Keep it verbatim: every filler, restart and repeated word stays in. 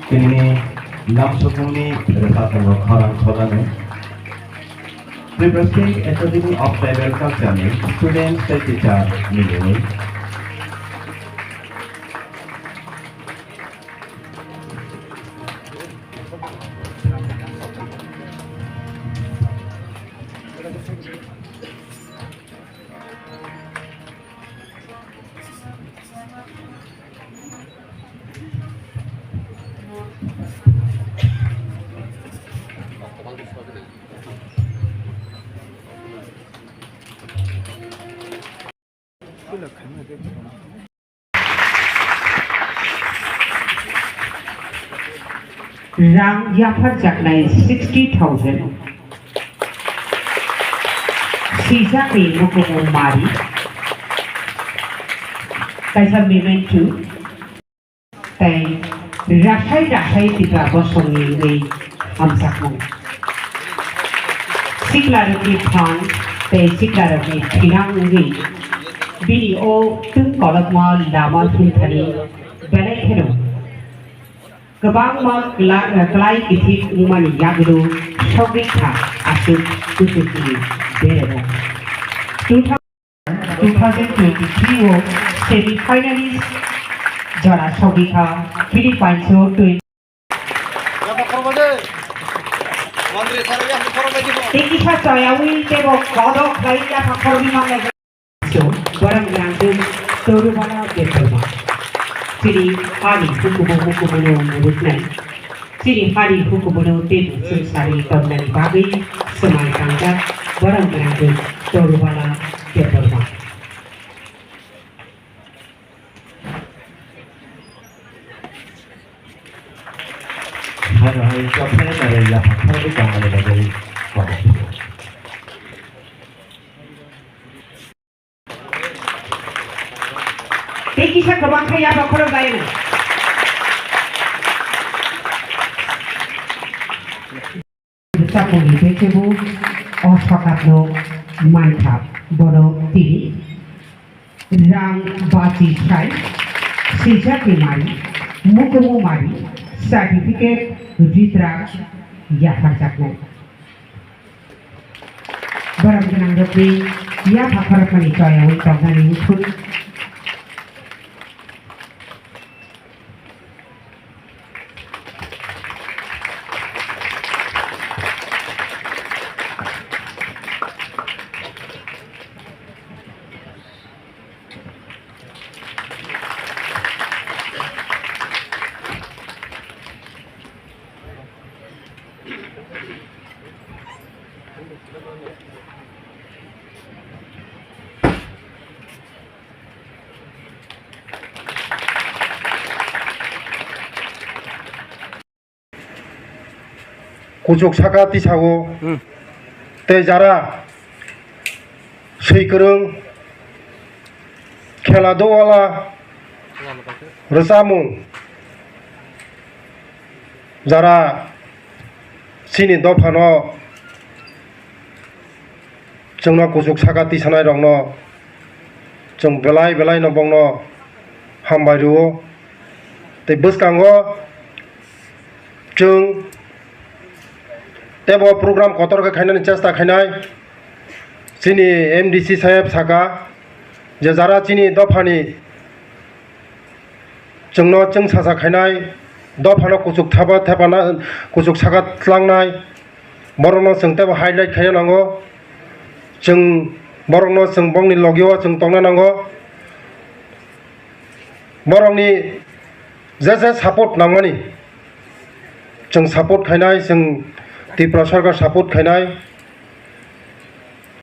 Tini lamsokmungni rwchapmung rok khorang sojani Tripura State Academy of Tribal Culture ni students tei teacher milwi. Rang yapharjaknai sixty thousand. Swijak ni mukumu mari. Kaisa memento. Tei rasai rasai Tipra bosongni wngwi hamjakmung. Siklarokni phan tei siklarokni thinang wngwi bini o twng kolokma lama himthani belai kheno kwbangma kla-, klai kithik wngmani yagulo sogwi kha aswk kuchukni beremo. Two thousand twenty-three o semi finalist jora sogwi kha Philippines o twenty. Tei kisa choyawi tebo kodo khlai yapha khoroknwi manlai. Borok rangdung Torubala Debbarma. Chini hani hukumu hukumu no muruknai. Chini hani hukumu no tei chwng sari tonnani bagwi swmai tangjak borok rangdung Torubala Debbarma. Hano hai chaprai nare yapha khoroknwi tongmani bagwi kotor. Tei kisa kwbang khe yapha khorok bai. Chaponi tei kebo o sokatno mankha, bono tini rang bachi sai swijak ni mari, mukumu mari, certificate ritrak yapharjaknai. Borok gwnang rokni yapha khorokmani choyawi tongmani wngkhu. Kuchuk saka tisao, hmm, tei jara swi kwrwng, khela dowala, rwchapmung, jara chini dophano chwngno kuchuk saka tisanai rokno chwng belai belai no bongno hambai rwo. Tei bwskango chwng tebo program kotor khe khainani chesta khainai. Chini M D C saheb saka je jara chini dophani chwngno chwng sacha khainai, dophano kuchuk thapa thepana, kuchuk saka tlangnai, borokno chwng teibo highlight khaina nango. Chwng borokno chwng bongni logio chwng tongna nango. Borokni je je support nangmani chwng support khainai, chwng Tripura Sarkar support khainai.